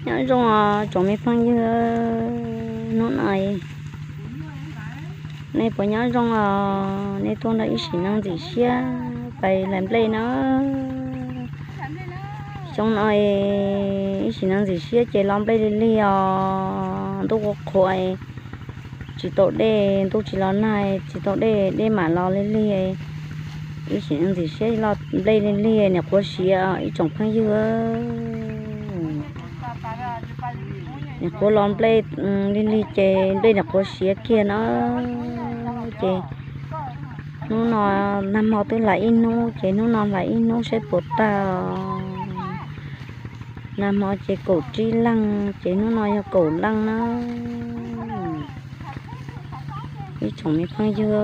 Nyob zoo os tsoom me phooj ywg, hnub no nej puas nyob zoo os? Nej tuaj nrog ib sim neej ntxim siab pais hlais nplej na. Xyoo no ib sim neej ntxim siab ces los nplej lig lig os, ntuj qhuav qhuav, tsis tau dej, ntuj tsis los nag, tsis tau dej, dej mam los lig lig. Ib sim neej ntxim siab los nplej lig lig, niam qhuav siav ib tsoom phooj ywg. Niam qhuav los nplej lig lig ces nplej niam qhuav siav kiag na. Ces hnub no nag hmo twb hlais ib hnub ces hnub no hlais ib hnub saib puas tag. Nag hmo ces kaum tsib leej ces hnub no yog kaum leej na. Ib tsoom me phooj ywg,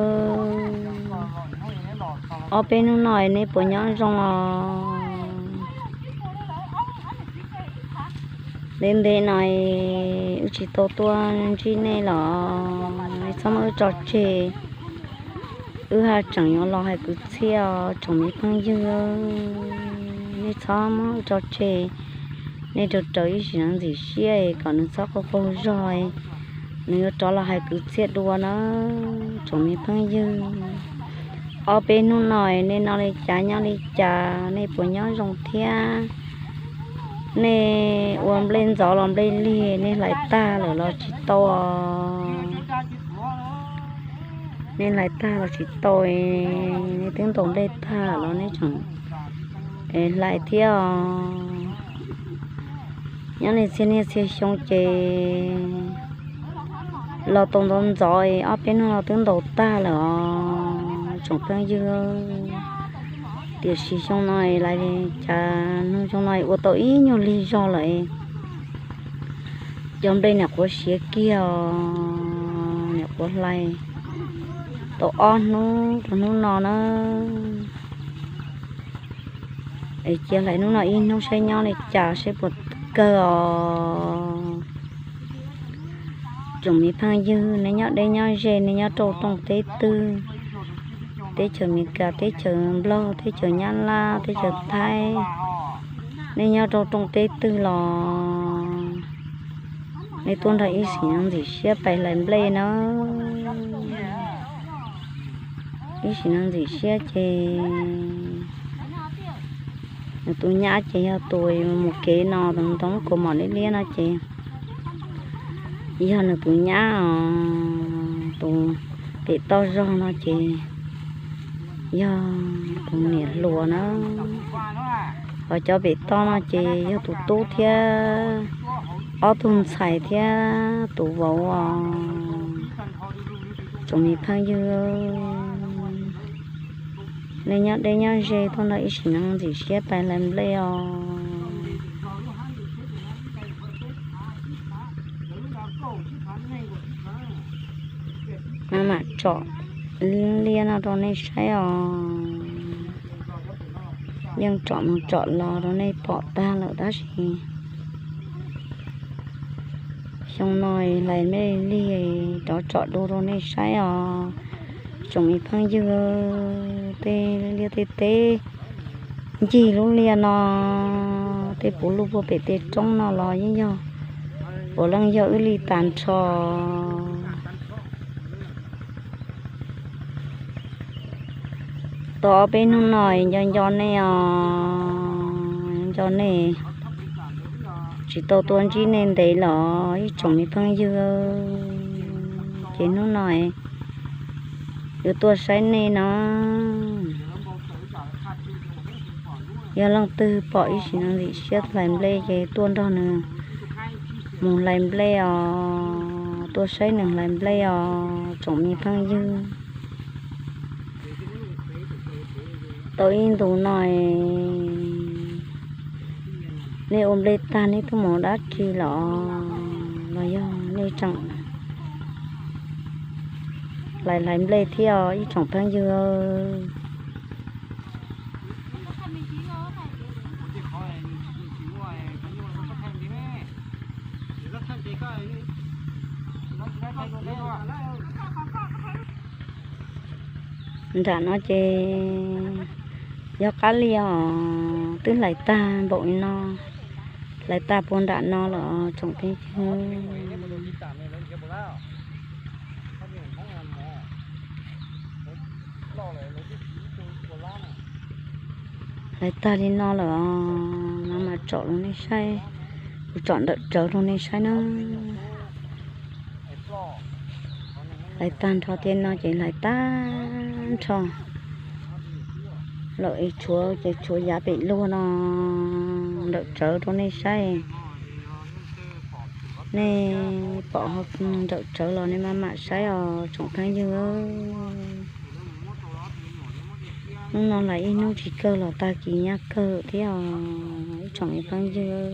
ob peb hnub no nej puas nyob zoo os? Ntev ntev no wb tsis tau tuaj ntsib nej los nej txhob muab wb tso tseg. Wb haj tseem yuav los hais kwv txhiaj os tsoom me phooj ywg. Nej txhob muab wb tso tseg, nej raws raws ib sim neej ntxim siab kom nws txhob qaug qaug zog, nws yuav rov los hais kwv txhiaj dua na tsoom me phooj ywg. Ob peb hnub no nej noj li cas nyob li cas, nej puas nyob zoo thiab? Nej ua nplej ntxov los nplej lig, nej hlais tag lawm los tsis tau os? Nej hlais tag los tsis tau, nej twb ntaus nplej tag los nej tseem hlais thiab os? Nyob li txhia niaj txhia xyoo ces los tau ntxov ntxov, ob peb hnub no twb ntaus tag lawm os tsoom phooj ywg. Tiam sis xyoo no lais li cas, xyoo no ua tau ib nyuag lig zog lawm, cov nplej niam qhuav siav kiag os, niam qhuav hlais tau ob hnub rau hnub no na. Es cia hlais hnub no ib hnub saib nyob li cas saib puas kawg os. Tsoom me phooj ywg, nej nyob deb nyob ze, nej nyob rau rooj teb twg, teb chaws Amelikas, teb chaws Nplog, teb chaws Nyab Laj, teb chaws Thaib, nej nyob rau rooj teb twg los nej tuaj nrog ib sim neej ntxim siab pais hlais nplej na. Ib sim neej ntxim siab ces nws tus nyab ces yog tus mus kev no, tus ntoo kaus mom liab liab no ces yog nws tus nyab os, tus pem toj zog no ces yog tus niam hluas na. Ho cov pem toj no ces yog tus tub thiab ob tug ntxhais thiab tus vauv os. Tsoom me phooj ywg, nej nyob deb nyob ze tuaj nrog ib sim neej ntxim siab pais hlais nplej os. Maj mam tsom liab no rau nej saib os. Yeej tsom mus tsom los rau nej pom tag lawm tab sis xyoo no hlais nplej lig, rov tsom dua rau nej saib os. Tsoom me phooj ywg, tej liaj tej teb ncig lub liaj no, tej puv luj puag pem tej roob no los yeej yog puav leej yog wb li tag nrho. Tau ob peb hnub no nco nco nej os, nco nej tsis tau tuaj ntsib nej ntev los ib tsoom me phooj ywg, ces hnub no yuav tuaj saib nej no. Yog leej twg pom ib sim neej ntxim siab hlais nplej ces tuaj nrog nws mus hlais nplej os, tuaj saib nws hlais nplej os tsoom me phooj ywg. Tau ib ntus no nej ua nplej tag nej twb mus dab tsi los, los yog nej tseem hlais hlais nplej thiab os ib tsoom phooj ywg. Nram no ces yog qab liaj os, twb hlais tag npaum li no, Hlais tag puag nram no lawm tsoom phooj ywg. Hlais tag li no lawm os, no mas tsom rau nej saib, kuv tsom ntawm tsawv rau nej saib na. Hlais tag nrho tiaj no ces hlais tag nrho lawm es tshuav ces tshuav yav pem luag no ntawm tsawv rau nej saib. Nej pom ntawm tsawv los nej maj mam saib os tsoom phooj ywg. Hnub no hlais ib hnub tsis kawg los tag kis nyab kawg thiab os ib tsoom phooj ywg.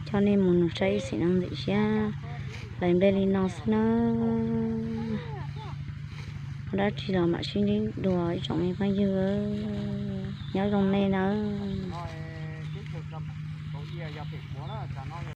Coj nej mus nug saib ib xim no ntxim siab. Hlais nplej li no xwb na. Muaj dab tsi los mam sib ntsib dua ib tsoom me phooj ywg. Nyob zoo nej nawb.